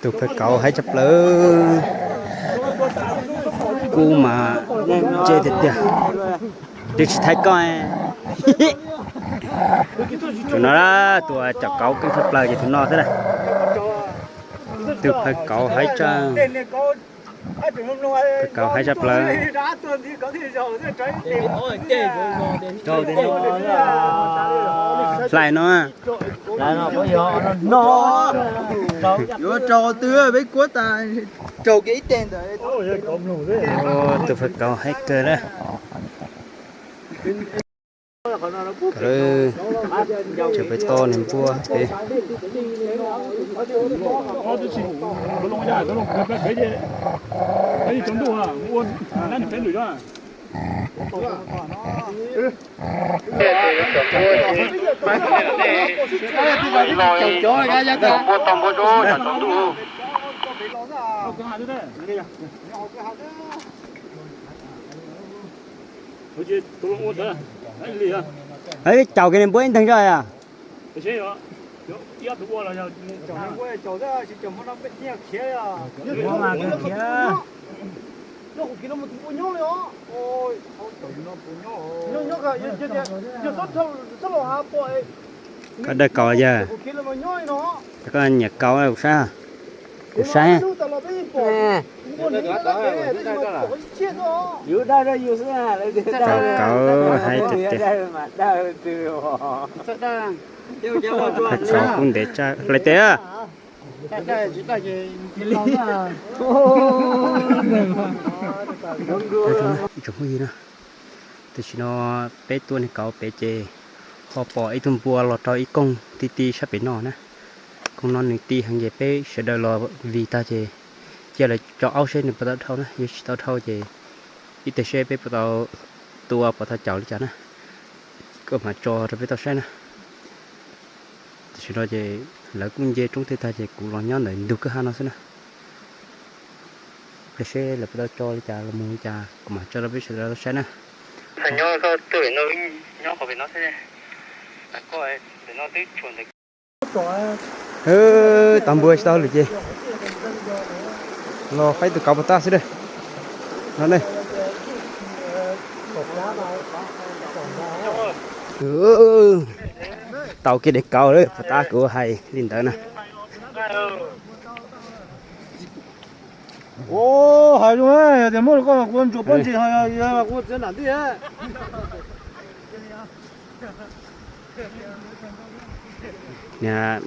Tus phawj kauv haib tshaj plaws. Kub mas ntse tiag tiag. Twb tsis thaij koj. Tus no, tus cov kauv keej tshaj plaws ces tus no xwb na. Tus phawj kauv haib tshaj, phawj kauv haib tshaj plaws. Hlais no. Yuav raug twg peb kuab tas, raug kiag ib teg ntawd. Tus phawj kauv haib kawg na. Tseem pem toj niag npua pem. Caum kiag niag npua ib nteeg zoj yom. Koj dawj kaus yawg, koj nyiam kaus kuv saib, kuv saib. Kaus haib tiag tiag. Kaus kub ntev tshaj hlais tes. Ib tsoom phooj ywg na, tam sim no peb tuaj niag kauv pem ces ho pom ib tug npua los raug ib koog ti ti sab pem no na. Koog no nws ti heev ces peb sawv daws los vij tag ces cia lawv tso aub seb nws puas tau dhau na, yog tsis tau dhau ces ib teg seb peb puas tau tua puas tau caum li cas na. Koj mam tso rau peb tau saib na. Tam sim no ces lawv kuj nce roob tej tag ces kuv los nyob ntawm ntug kwj ha no xwb na. Cia seb lawv puas tau tso li cas los mus li cas kuv mam tso rau peb sawv daws tau saib na. Tau npua tsis tau lwm ces los faib tus kauv puas tau xwb na. No ne, tau kiag daim kauv lawm puas tau kuv hais li ntawd na. Hais zoo, yog tias muaj koj kuv ntsuas pob ntsis ho yog kuv txiav nram ntij.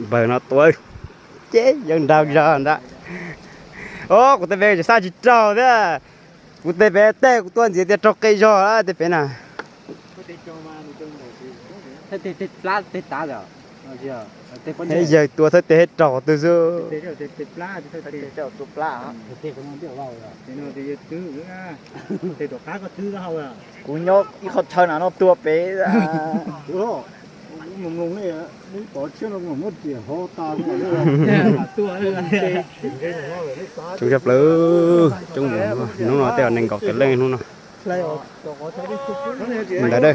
Npawg no tua ces yog nraug zog ntag. Os, kuv tej pem tsis xav tsis raug thiab. Kuv tej pem tej kuv tuaj ntxiv tias raug qe zog tej pem na. Yawg tua thawj tes raug twg xwb. Kuv nyob ib qho chaw na no tua pem. Coob tshaj plaws, coob mus hnub no tej nees nkaum tawm leej hnub no. Ntawd.